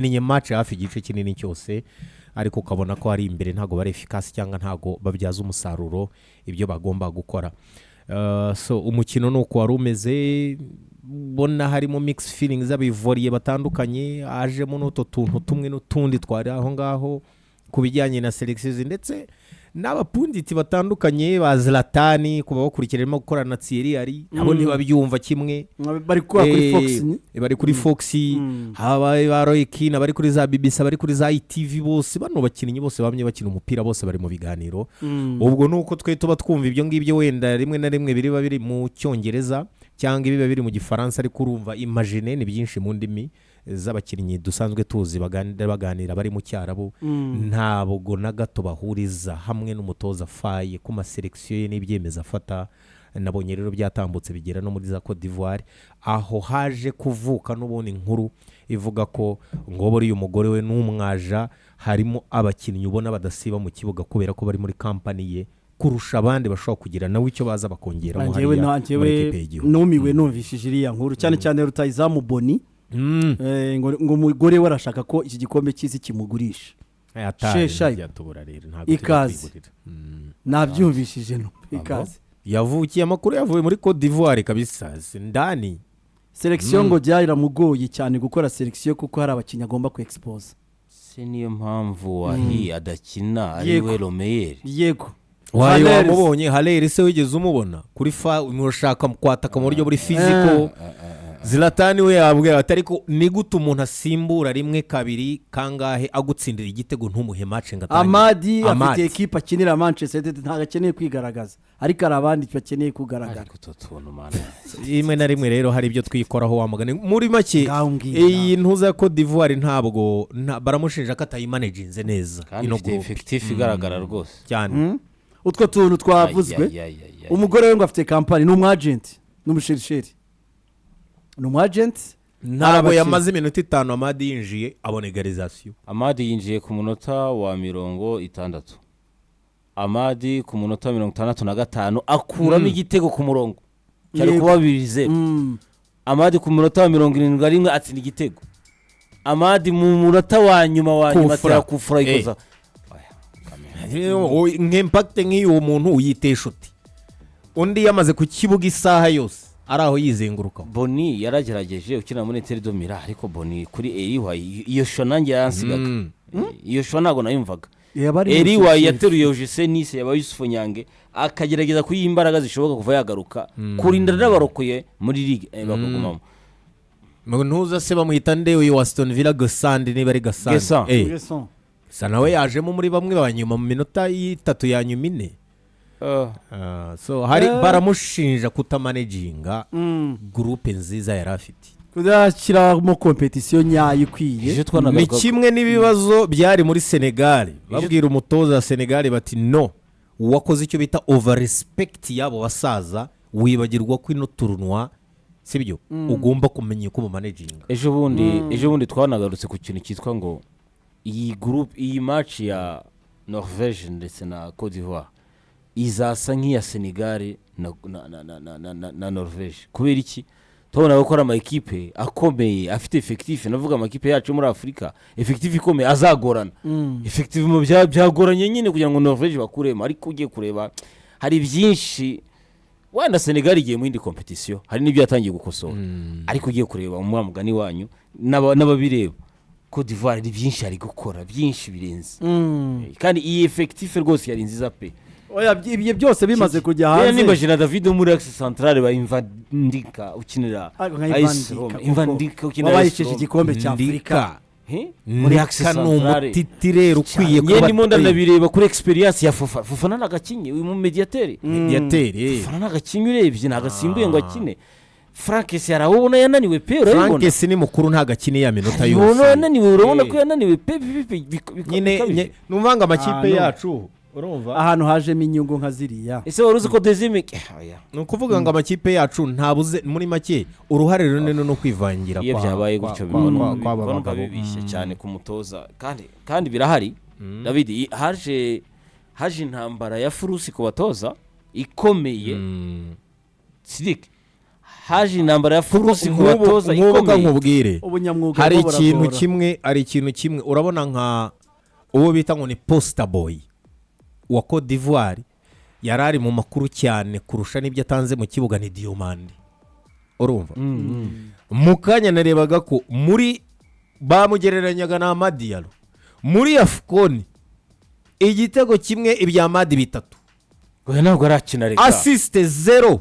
Ni match hafi igice kinini cyose, ariko ukabona ko ari imbere ntabwo bari efficace cyangwa ntabwo babyaza umusaruro ibyo bagomba gukora. So umukino ni uko wari umeze, ubona harimo mixed feelings z'abivoriye batandukanye, hajemo n'utwo tuntu tumwe n'utundi twari aho ngaho ku bijyanye na sélection, ndetse n'aba pundits batandukanye ba Zlatan, kuba bakurikira arimo gukorana na Thierry Henry, nabo ntibabyumva kimwe. Bari gukora kuri Fox ni? Bari kuri Fox, haba ba Roy Keane, abari kuri za BBC, abari kuri za ITV, bose bano bakinnyi bose bamye bakina umupira, bose bari mu biganiro. Ubwo ni uko twe tuba twumva ibyo ngibyo, wenda rimwe na rimwe biriba biri mu Cyongereza cyangwa ibiba biri mu Gifaransa, ariko urumva, imagine, ni byinshi mu ndimi z'abakinnyi dusanzwe tuzi baganira bari mu Cyarabu. Ntabwo na gato bahuriza hamwe n'umutoza Faye ku ma sélection ye n'ibyemezo afata. Nabonye rero byatambutse bigera no muri za Cote d'Ivoire, aho haje kuvuka n'ubundi inkuru ivuga ko ngo buriya umugore we n'umwaja, harimo abakinnyi ubona badasiba mu kibuga kubera ko bari muri company ye kurusha abandi bashobora kugira nawe icyo baza bakongeramo Njyewe hariya muri njyewe ekipe y'igihugu. Numiwe numvishije iriya nkuru, cyane cyane rutayizamu Boni. Ngo umugore we arashaka ko iki gikombe cy'isi kimugurisha. Atari Sheshayi. ntibyatubura rero, ntabwo tujya Ikaze. twigurira. Nabyumvishije no ikaze. Yavukiye, amakuru yavuye muri Cote d'Ivoire kabisa, ndani. Sélection ngo byaramugoye cyane gukora sélection kuko hari abakinnyi agomba ku exposa. Se niyo mpamvu Wahi adakina ari we le meilleur? Yego. Wayo. Haller. Wamubonye Haller se? Wigeze umubona kuri fa murashaka kwataka mu buryo buri physical? Zlatan we yabwira ati: "Ariko ni gute umuntu asimbura rimwe, kabiri, kangahe, agutsindira igitego, ntumuhe match ngo atangire?" Amad afite Amad. ekipa akinira, Manchester United, ntabwo akeneye kwigaragaza, ariko hari abandi bakeneye kugaragara. Ariko utwo tuntu, mana! Rimwe na rimwe rero hari ibyo twikoraho wa mugani. Muri make, Ngaho mbwira. iyi ntuza ya Cote d'Ivoire ntabwo baramushinja ko atayimanaginze neza Kandi ino ifite groupe. effectif igaragara rwose. Cyane. Utwo tuntu twavuzwe. Ay, ay, ay, ay, ay. Umugore we ngo afite company, ni umwajenti n'umusherisheri, ni umwajenti. Ntabwo Abakinnyi. yamaze iminota 5 Amad yinjiye abona égalisation. Amad yinjiye ku munota wa 60, Amad ku munota wa 65 akuramo igitego ku murongo cyari kuba 2-0. Amad ku munota wa 71 atsinda igitego. Amad mu munota wa nyuma wa nyuma Kufura. atera kufura ikoza. Nk'impact nk'iyo muntu uyitesha uti undi yamaze ku kibuga isaha yose ari aho yizengurukaho. Boni yaragerageje ukina muri Inter de Milan, ariko Boni kuri Eriwa iyo sho nanjye yaransigaga. Iyo sho ntabwo nayumvaga. Yaba ari Eriwa umusheri. yateruye Ojese Nice yaba Yusufu Nyange, akagerageza kuyiha imbaraga zishoboka kuva yagaruka kurinda n'abarokoye muri ligue, bakagumamo. Ntuza se bamwita nde uyu wa Aston Villa, Gasandi, niba ari Gasandi? Guessand. Guessand. Sa nawe yajemo muri bamwe ba nyuma mu minota y'itatu ya nyuma, ine. So hari baramushinja kutamanaginga groupe nziza yari afite. Kudashyiramo compétition nyayo ikwiye. Ejo Ni twanagaruka kimwe n'ibibazo byari muri Senegali, babwira umutoza wa Senegali bati: "No wakoze icyo bita over respect y'abo basaza, wibagirwa ko ino tournoi, sibyo, ugomba kumenya uko mumanaginga." Ejo bundi twanagarutse ku kintu cyitwa ngo iyi groupe, iyi match ya Norvege ndetse na Cote d'Ivoire izasa nk'iya Senegal na Norvege. Kubera iki? Tubona ko ari amakipe akomeye afite effectif, navuga amakipe yacu yo muri Afurika, effectif ikomeye, azagorana. Effectif mu byagoranye nyine kugira ngo Norvege bakuremo, ariko ugiye kureba hari byinshi. Wenda Senegal igiye mu yindi compétition, hari n'ibyo yatangiye gukosora, ariko ugiye kureba mu mugani wanyu n'ababireba, Cote d'Ivoire ni byinshi ari gukora, byinshi birenze. Kandi iyi effectif rwose yari nziza pe. Oya, ibyo byose bimaze kujya Rero hanze. nimba Jina David wo muri axe centrale ba Imvandika ukinira Ariko nka AS Ivan Roma, Ndika, Imvandika ukinira wabaye AS Roma. igikombe cya Afurika. Ndika. He? Muri axe Ndika ni centrale. umu titulaire ukwiye. Njye ndimo ndanabireba kuri expérience ya Fofana. Fofana nagakinye, uyu mu médiateur. Médiateur. Fofana nagakinye, urebye nagasimbuye ngo akine. Frank Kessié arawubona yananiwe pe, urabibona. Frank si ni mukuru, ntabwo akina ya minota Ubona yose. yananiwe, urabona ko yananiwe pe Nyine bikabije. Numva ngo amakipe Ah, no. yacu, urumva, Ahantu hajemo inyungu nka ziriya. Ese wari uzi ko dezime oya. Ni ukuvuga ngo amakipe yacu ntabuze, muri make uruhare runini no kwivangira Iyo byabaye gutyo kw'aba bibona bagabo. bibishye cyane ku mutoza, kandi birahari. David, haje intambara ya furusi ku batoza ikomeye. Sidik, Haje intambara ya furusi ku Nk'ubu batoza nk'ubu ikomeye. Nkubwire, Ubunyamwuga hari bwo ikintu buragora. kimwe, hari ikintu kimwe urabona, nka uwo bita ngo ni poster boy wa Cote d'Ivoire, yari ari mu makuru cyane kurusha n'ibyo atanze mu kibuga, ni Diomande. Urumva, mu kanya narebaga ko muri bamugereranyaga na Amad Diallo muri AFCON, igitego kimwe, ibya Amad bitatu. Oya, ntabwo arakina reka. Assist 0,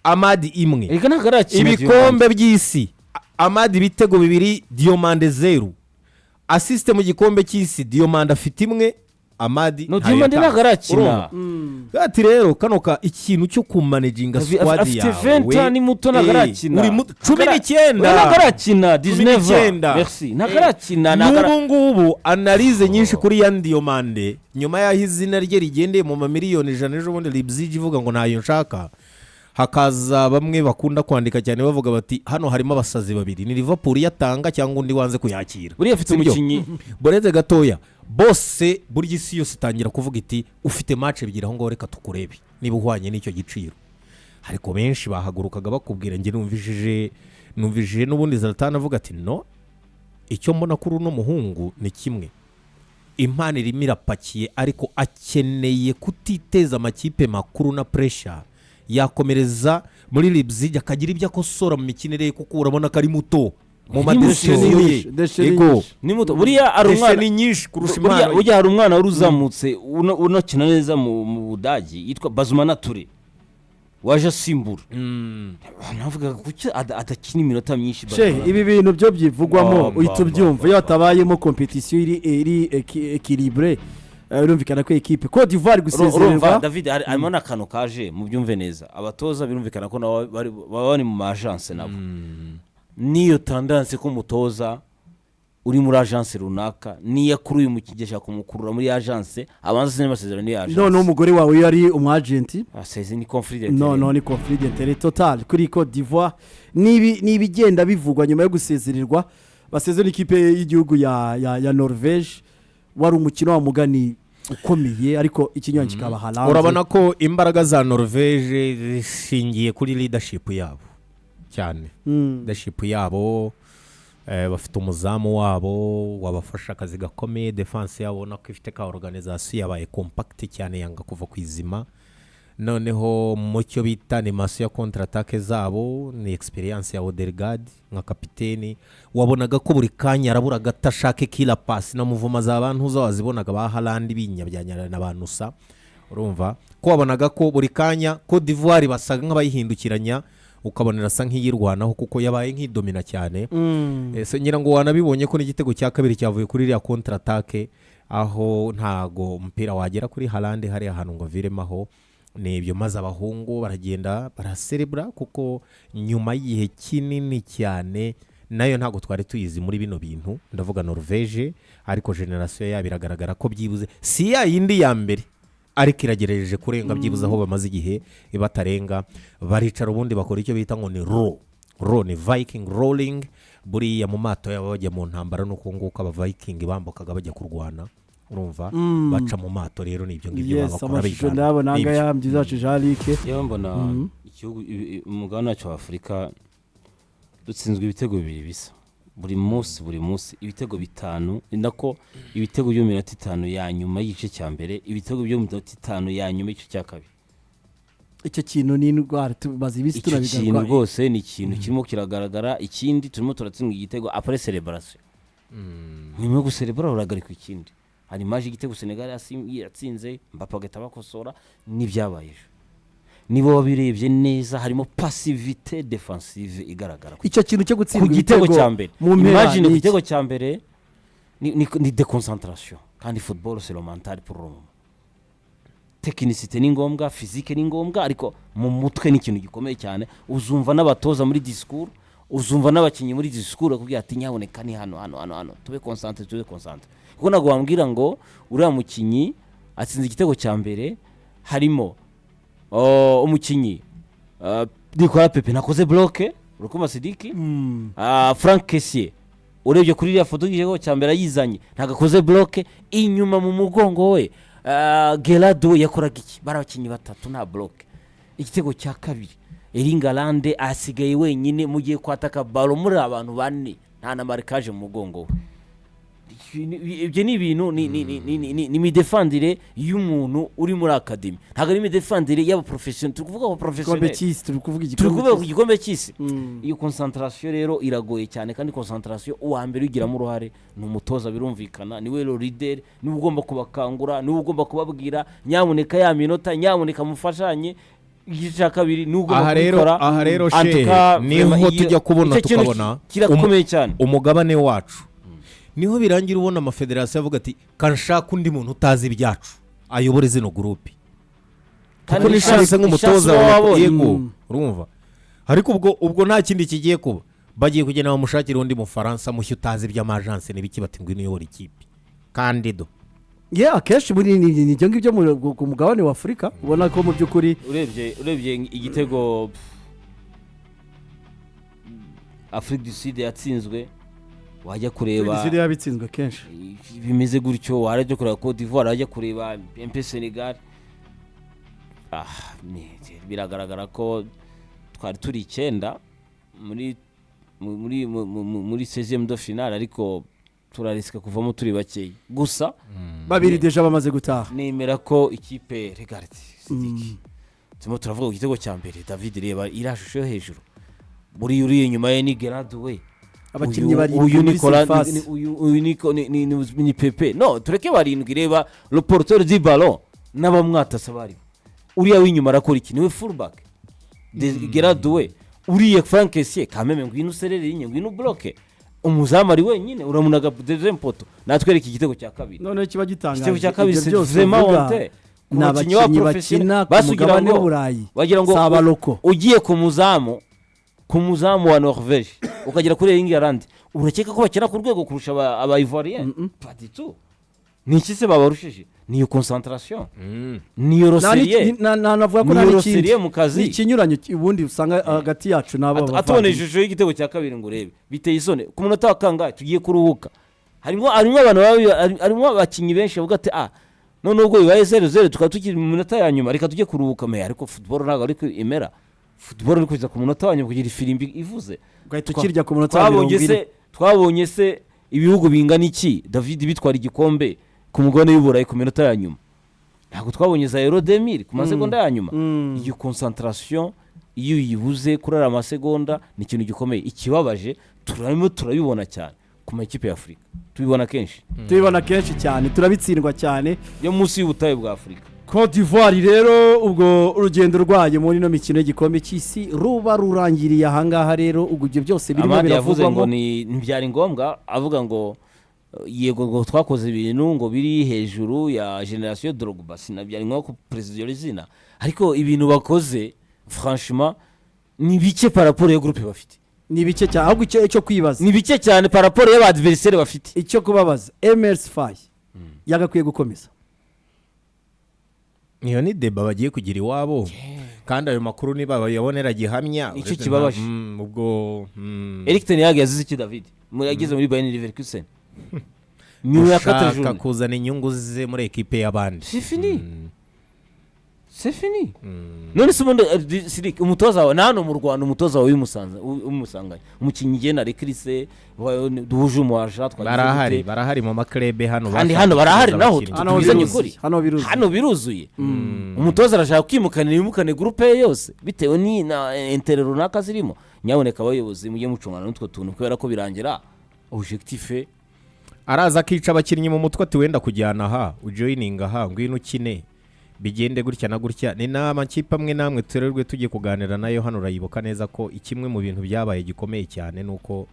Amad 1. Reka, ntabwo arakina. Ibikombe by'isi, Amad ibitego 2, Diomande 0. Assist mu gikombe cy'isi, Diomande afite 1, Amad No, ntayo Diomande yatanze. ntabwo arakina. Urumva? Ati rero kano ka ikintu cyo kumanaginga squad Afite yawe. 20 ans, ni muto, ntabwo arakina. Uri muto, 19. Oya, ntabwo arakina. 19. 19. Merci, ntabwo arakina, ntabwo N'ubu ngubu analyse nyinshi kuri Yan Diomande, nyuma y'aho izina rye rigendeye mu mamiliyoni 100 ejo bundi, Leipzig ivuga ngo ntayo nshaka, hakaza bamwe bakunda kwandika cyane bavuga bati hano harimo abasazi babiri, ni Liverpool iyatanga cyangwa undi wanze kuyakira. Buriya afite Sibyo? umukinnyi. Boreze gatoya, bose burya isi yose itangira kuvuga iti ufite match ebyiri aho ngaho, reka tukurebe niba uhwanye n'icyo giciro. Ariko benshi bahagurukaga bakubwira, njye numvishije n'ubundi Zlatan avuga ati no, icyo mbona kuri uno muhungu ni kimwe, impano irimo irapakiye, ariko akeneye kutiteza amakipe makuru na pressure, yakomereza muri Leipzig akagira ibyo akosora mu mikinire ye, kuko urabona ko ari muto mu Ni madéchets muto. ye. Déchets ni Yego. nyinshi. Ni muto, buriya ari Déchets umwana. ni nyinshi kurusha Burya impano ye. Burya hari umwana wari uzamutse unakina neza mu Budagi yitwa Bazumana Ture, waje asimbura. Navugaga kuki adakina iminota myinshi She Bazumana. Ibi bintu byo byivugwamo uhita ubyumva iyo hatabayemo compétition iri équilibrée. Birumvikana ko ekipe Cote d'Ivoire Urumva gusezererwa. David, harimo n'akantu kaje, mubyumve neza. Abatoza birumvikana ko nabo baba bari mu ma agence nabo, n'iyo tendance ko umutoza uri muri agence runaka, niyo akuruye umukinnyi ashaka kumukurura muri agence, abanza asinye amasezerano n'iyo agence. Noneho umugore wawe iyo ari umu agent. Aseze ni conflit d'intérêt. No, ni conflit d'intérêt total kuri Cote d'Ivoire. Ni ibigenda bivugwa nyuma yo gusezererwa, basezera ikipe y'igihugu ya Norvège. Wari umukino wa mugani ukomeye, ariko ikinyuranyo kikaba Haaland. Urabona ko imbaraga za Norvege zishingiye kuri leadership yabo cyane. Leadership yabo, bafite umuzamu wabo wabafasha akazi gakomeye. Défense yabo ubona ko ifite ka organisation, yabaye compact cyane, yanga kuva ku izima. Noneho mu cyo bita animation ya contre-attaque zabo ni expérience ya Odegaard nka kapiteni. Wabonaga ko buri kanya arabura gato ashake kila pasi na muvuma za bantu wazibonaga ba Haaland binyabyanyana na ba Nusa. Urumva ko wabonaga ko buri kanya Cote d'Ivoire basaga nk'abayihindukiranya, ukabona irasa nk'iyirwanaho kuko yabaye nk'idomina cyane. Ese ngira ngo wanabibonye ko n'igitego cya kabiri cyavuye kuri iriya contre-attaque, aho ntago umupira wagera kuri Haaland hariya hantu ngo aviremo aho. Ni ibyo, maze abahungu baragenda baraserebura, kuko nyuma y'igihe kinini cyane nayo ntabwo twari tuyizi muri bino bintu, ndavuga Norvege, ariko génération yabo iragaragara ko byibuze si ya yindi ya mbere, ariko iragerageje kurenga byibuze aho bamaze igihe batarenga. Baricara ubundi bakora icyo bita ngo ni row row, ni Viking rolling. Buriya mu mato yabo bajya mu ntambara, nuko nguko aba Viking bambukaga bajya kurwana, urumva baca mu mato. Rero ni ibyo ngibyo Yes, babakora amashusho bigana. ndayabona Ni ibyo. ngaya byiza wacu Jean Luc. Yewe, mbona igihugu umugabane wacu wa Afurika dutsinzwe ibitego bibiri bisa buri munsi, buri munsi ibitego 5, ni nako ibitego byo mu minota 5 ya nyuma y'igice cya mbere, ibitego byo mu minota 5 ya nyuma y'igice cya kabiri. Icyo kintu ni indwara tumaze iminsi Icyo kintu tunabigaruka. rwose ni ikintu kirimo kiragaragara. Ikindi, turimo turatsindwa igitego après célébration, nyuma yo guserebura uragarika. Ikindi, hari image igitego Senegal yatsinze, Mbappe agahita bakosora n'ibyabaye ejo. Niba wabirebye neza, harimo passivité défensive igaragara Icyo kintu cyo ku gutsindwa gitego ibitego cya mbere. mu mpera Imagine ku ni iki? gitego cya mbere ni déconcentration, kandi football c'est le mental. Pour le moment, technicité ni ngombwa, physique ni ngombwa, ariko mu mutwe ni ikintu gikomeye cyane. Uzumva n'abatoza muri discours, uzumva n'abakinnyi muri discours bakubwira ati nyaboneka ni hano hano hano hano, tube concentré, tube concentré, kuko ntabwo wambwira ngo uriya mukinnyi atsinze igitego cya mbere, harimo umukinnyi Nicolas Pepe ntakoze bloc, urukuma Sidiki. Frank Kessié, urebye kuri iriya foto y'igitego cya mbere ayizanye, ntabwo akoze bloc inyuma mu mugongo we. Gerardo yakoraga iki? Bari abakinnyi batatu, nta bloc. Igitego cya kabiri Erling Haaland asigaye wenyine, mugiye kwataka ballon muri abantu bane, nta na marquage mu mugongo we. Ibyo ni ibintu ni imidefandire y'umuntu uri muri academy, ntabwo ari imidefandire y'abaprofesiyoneri. Turi kuvuga Igikombe abaprofesiyoneri. cy'isi, turi kuvuga Turi igikombe kuvuga ku cy'isi. Gikombe cy'isi. Iyo concentration rero iragoye cyane, kandi concentration uwa mbere ugiramo uruhare ni umutoza, birumvikana, niwe rero leader, niwe ugomba kubakangura, niwe ugomba kubabwira nyamuneka ya minota, nyamuneka mufashanye. Igice cya kabiri niwe ugomba Aha rero kubikora. aha rero En tout shehe, cas, niho vraiment, tujya kubona icyo kintu tukabona kirakomeye cyane. Umugabane wacu niho birangira ubona amafederasiyo avuga ati kanshaka undi muntu utazi ibyacu ayobore zino groupe, Kandi kuko ni chance nk'umutoza chance uba wawe. wabonye. Yego, urumva, ariko ubwo nta kindi kigiye kuba, bagiye kugenda bamushakira undi mufaransa mushya utazi iby'amajanse n'ibiki, bati ngwino uyobore ikipe kandi do. Yeah, akenshi muri ni ibyo ngibyo ku mugabane wa Afurika ubona ko mu by'ukuri Urebye igitego Afrique du Sud yatsinzwe, wajya kureba Sud yabitsinzwe kenshi. Bimeze gutyo, wajya kureba Cote d'Ivoire, wajya kureba MP Senegal, biragaragara ko twari turi icyenda muri 16e de finale, ariko turarisika kuvamo turi bakeya gusa. Babiri déjà bamaze gutaha. Nemera ko ikipe, regarde Sidiki, turimo turavuga ku gitego cya mbere. David, reba iriya shusho yo hejuru, buriya uri inyuma ye ni Gerard we. Abakinnyi barindwi Uyu muri Nicolas surface. Uyu ni Pepe, no tureke barindwi. Reba le porteur du ballon n'abamwatasa barimo. Uriya w'inyuma arakora iki? Niwe fullback Gerard we. Uriya Franck Kessie kameme, ngwino userere inye, ngwino bloque, umuzamu ari wenyine, uramunaga deuxième poteau. Natwereka igitego cya kabiri. Noneho kiba gitangaje, Igitego cya kabiri ibyo c'est byose vraiment uvuga, honte ku ni mukinnyi wa abakinnyi professionnel. bakina ku Basi ugira mugabane ngo- w'Uburayi, wagira ngo si abaloko. Ugiye ku muzamu wa Norvege, ukagera kuri Erling Haaland, urakeka ko bakina ku rwego kurusha aba Ivoirien? Pas du tout. Ni iki se babarushije? Ni iyo concentration, ni iyo roseriye. Navuga ko Ni nta iyo n'ikindi roseriye mu kazi. Ni ikinyuranyo ubundi usanga hagati yacu n'abo Atuboneye bavandimwe. ishusho y'igitego cya kabiri ngo urebe, biteye isoni. Ku munota wa kangahe tugiye kuruhuka, harimo abantu harimo abakinnyi benshi bavuga ati ah, none ubwo bibaye 0-0, tukaba tukiri mu minota ya nyuma, reka tujye kuruhuka. Me ariko football ntabwo ariko imera. Football iri kugeza ku munota wa nyuma kugira ifirimbi ivuze. Ugahita ukirya ku munota wa mirongo Twabonye ine. se, twabonye se ibihugu bingana iki, David, bitwara igikombe ku mugabane w'Uburayi ku minota ya nyuma? Ntabwo twabonye za Euro 2000 ku masegonda ya nyuma? Iyo concentration iyo uyibuze kuri ariya masegonda ni ikintu gikomeye. Ikibabaje, turarimo turabibona cyane ku makipe ya Afurika, tubibona kenshi. Tubibona kenshi cyane, turabitsindwa cyane. Yo munsi y'ubutayu bwa Afurika. Cote d'Ivoire rero, ubwo urugendo rwayo muri ino mikino y'igikombe cy'isi ruba rurangiriye ahangaha. Rero ubwo ibyo byose birimo Amande yavuze ngo biravugwamo. Ni ntibyari ngombwa, avuga ngo yego, ngo twakoze ibintu ngo biri hejuru ya génération Drogba, sinabyari ngombwa ko perezida iryo zina, ariko ibintu bakoze franchement ni bike par rapport ya groupe bafite. Ni bike cyane, ahubwo icyo kwibaza, Ni bike cyane par rapport y'aba adversaire bafite. Icyo kubabaza, Emerse Faé yagakwiye gukomeza? Iyo ni débat bagiye kugira iwabo, kandi ayo makuru niba bayabonera gihamya. Nicyo Uretse kibabaje. Ubwo Eric ten Hag yazize iki, David, yageze muri Bayern Leverkusen nyuma ya 4 ushaka journées? Kuzana inyungu ze muri ekipe y'abandi. C'est fini, c'est fini. None se ubundi Sidik, umutoza wawe na hano mu Rwanda, umutoza wawe umusanganye umukinnyi igena rekirise duhuje umuwaja twagize Barahari. gute? Barahari mu maklebe hano Kandi bashaka hano barahari kuza naho. abakinnyi. Hano Tubwizanye biruzuye. ukuri. Hano biruzuye. Hano biruzuye. Umutoza arashaka kwimukanira, yimukane groupe ye yose bitewe ni na intérêt runaka zirimo. Nyaboneka abayobozi mujye mucungana n'utwo tuntu, kubera ko birangira objectif Araza akica abakinnyi mu mutwe ati wenda kujyana aha, ujoyininga aha, ngwino ukine, bigende gutya na gutya. Ni n'amakipe amwe n'amwe turerwe tugiye kuganira nayo hano. Urayibuka neza ko kimwe mu bintu byabaye gikomeye cyane ni uko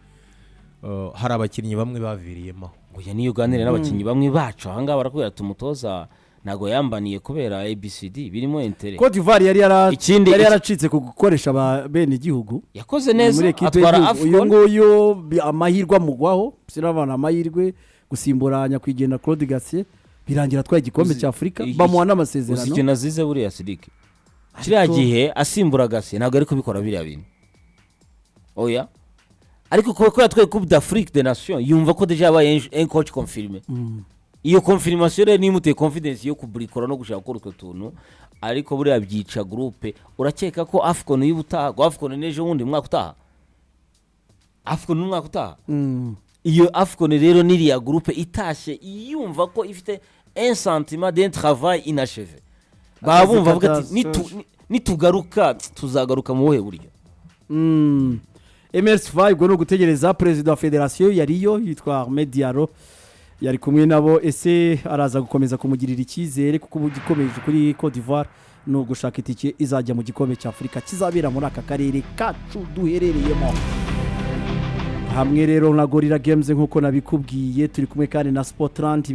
hari abakinnyi bamwe baviriyemo aho. Oya, niyo uganira n'abakinnyi bamwe bacu ahangaha barakubwira ati umutoza ntabwo yambaniye kubera ABCD birimo intérêt. Cote d'Ivoire Ikindi- yari yaracitse ku gukoresha aba bene igihugu Yakoze neza muri ekipe atwara y'igihugu. Uyu AFCON. nguyu amahirwe amugwaho, sinabana amahirwe gusimbura nyakwigendera Claude Gassier, birangira atwaye igikombe cya Afurika, bamuha Uzi n'amasezerano. ikintu azize buriya Sidiki? Kiriya gihe asimbura Gassier ntabwo ari kubikora biriya bintu, oya, ariko kuba ko yatwaye Coupe d'Afrique des Nations, yumva ko déjà yabaye un coach confirmé. Iyo confirmation rero niyo imuteye confidence yo kuburikora no gushaka gukora utwo tuntu. Ariko buriya byica groupe. Urakeka ko AFCON y'ubutaha, ko AFCON n'ejo bundi umwaka utaha, AFCON n'umwaka utaha, iyo AFCON rero n'iriya groupe itashye yumva ko ifite un sentiment d'un travail inachevé, baba bumva bavuga ati: "Nitugaruka tuzagaruka mu buhe buryo?" Emerse Faé, ubwo ni ugutegereza. Perezida wa federasiyo yariyo yitwa Ahmed Diallo, yari kumwe nabo. Ese araza gukomeza kumugirira icyizere? Kuko ubu gikomeje kuri Cote d'Ivoire ni ugushaka itike izajya mu gikombe cya Afurika kizabera muri aka karere kacu duherereyemo. Hamwe rero na Gorilla Games, nk'uko nabikubwiye, turi kumwe kandi na Sportland.